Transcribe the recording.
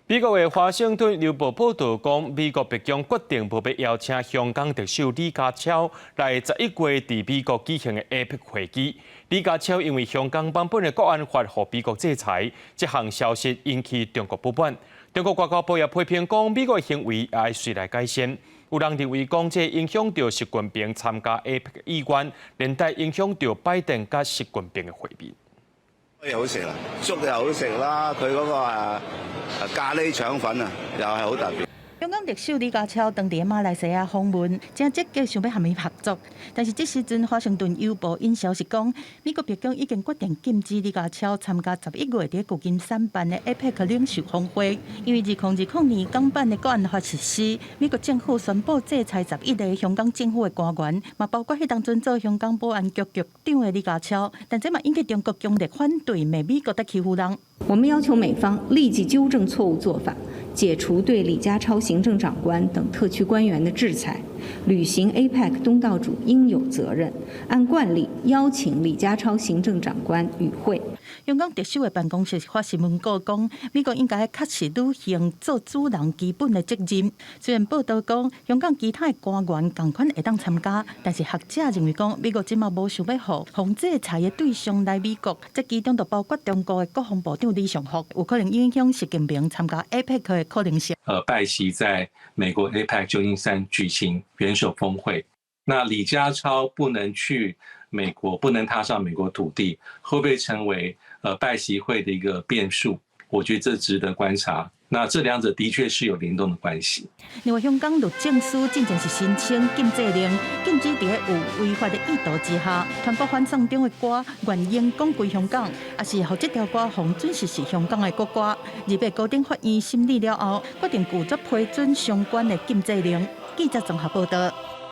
美國的華盛頓郵報報導講，美國白宮決定無欲邀請香港特首李家超來11月佇美國舉行的 APEC 會議。李家超因為香港版本的國安法予美國制裁，這項消息引起中國不滿。中國外交部也批評講，美國行為愛隨來改善。有人認為講，這影響著習近平參加 APEC 意願，連帶影響著拜登佮習近平的會面。好食啦，粥又好食啦，佢嗰個咖喱腸粉啊，又係好特別。香港特首李家超當佇馬來西亞訪問，誠積極想欲和伊合作。但是這時陣，華盛頓郵報引消息講，美國白宮已經決定禁止李家超參加11月佇舊金山辦的 APEC 領袖峰會，因為2020年港版的國安法實施，美國政府宣布制裁11個香港政府的官員，嘛包括彼當陣做香港保安局局長的李家超。但這嘛引起中國強烈反對，罵美國佇欺負人。我們要求美方立即糾正錯誤做法，解除對李家超行政長官等特區官員的制裁，履行 APEC 東道主應有責任，按慣例邀請李家超行政長官與會。香港特首的辦公室發新聞稿講，美國應該確實履行做主人基本的責任。雖然報道講香港其他的官員仝款會當參加，但是學者認為講，美國這馬無想欲予予制裁的對象來美國，這其中就包括中國的國防部長李尚福，有可能影響習近平參加 APEC 的可能性。拜習在美國 APEC 舊金山舉行元首峰會，那李家超不能去美國，不能踏上美國土地，會不會成為拜習會的一個變數？我覺得這值得觀察。那這兩者的確是有聯動的關係。另外，香港律政司進前是申請禁制令，禁止佇有違法的意圖之下，傳播反送中的歌，願榮光歸香港，抑是予這條歌予准是香港的國歌。2月高等法院審理了後，決定拒絕批准相關的禁制令。記者綜合報道。